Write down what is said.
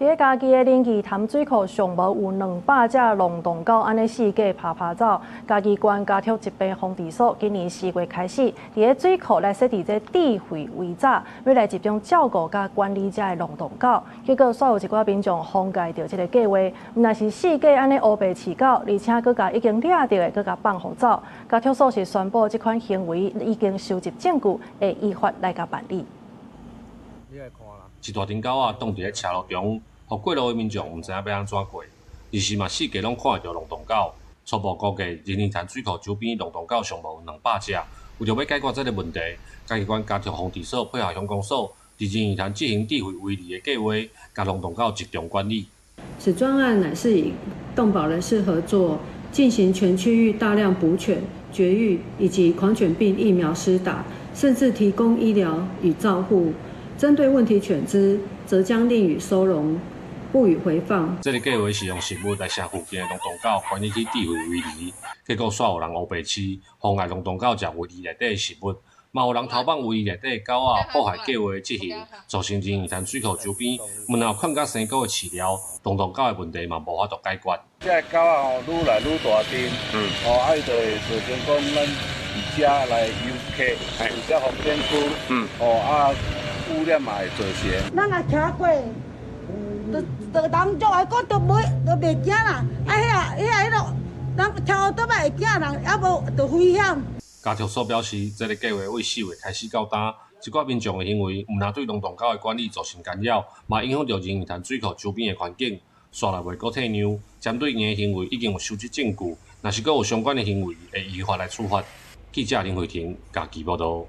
佇咧嘉義的仁義潭水庫上無有200隻龍洞狗，按呢四界趴趴走。嘉義縣家畜疾病防治所今年4月開始，佇咧水庫來設置這智慧圍柵，欲來集中照顧佮管理遮的龍洞狗。結果，煞有一寡民眾妨礙著這个計劃，毋但是四界按呢烏白飼狗，而且閣共已經掠著的閣共放予走。家畜所是宣布這款行為已經收集證據，會依法來共辦理。一大陣狗仔擋佇咧車路中，予過路的民眾毋知影欲按怎過。而是嘛，四界攏看會著龍洞狗。初步估計，仁義潭水庫周邊龍洞狗上無有200隻。為著欲解決這个問題，嘉義縣家畜防治所配合鄉公所，佇仁義潭執行智慧圍籬的計劃，共龍洞狗集中管理。此專案乃是以動保人士合作，進行全區域大量捕犬、絕育以及狂犬病疫苗施打，甚至提供醫療與照護。針對問題犬隻，則將另予收容，不予回放。這个計劃是用食物來攝附近的龍洞狗，關入去智慧圍籬，結果煞有人烏白飼，妨礙龍洞狗食圍籬內底的食物，嘛有人偷放圍籬內底的狗仔，破壞計劃的執行，造成仁義潭水庫周邊毋但有囥甲生果的飼料，龍洞狗的問題嘛無法度解決。這个狗仔吼，愈來愈大陣，吼，啊伊就會造成講咱佇遮來遊客，佇遮風景區，吼啊污染嘛會造成。咱若騎過，就就人足愛講，都袂都袂驚啦。啊，遐遐彼落人騎歐多擺會驚人，猶無就危險。家畜所表示，這个計劃對4月開始到今，這寡民眾的行為，毋但對龍洞狗的管理造成干擾，嘛影響著仁義潭水庫周邊的環境。煞來袂閣退讓，針對𪜶的行為已經有收集證據，若是閣有相關的行為，會依法來處罰。記者林慧婷嘉義報導。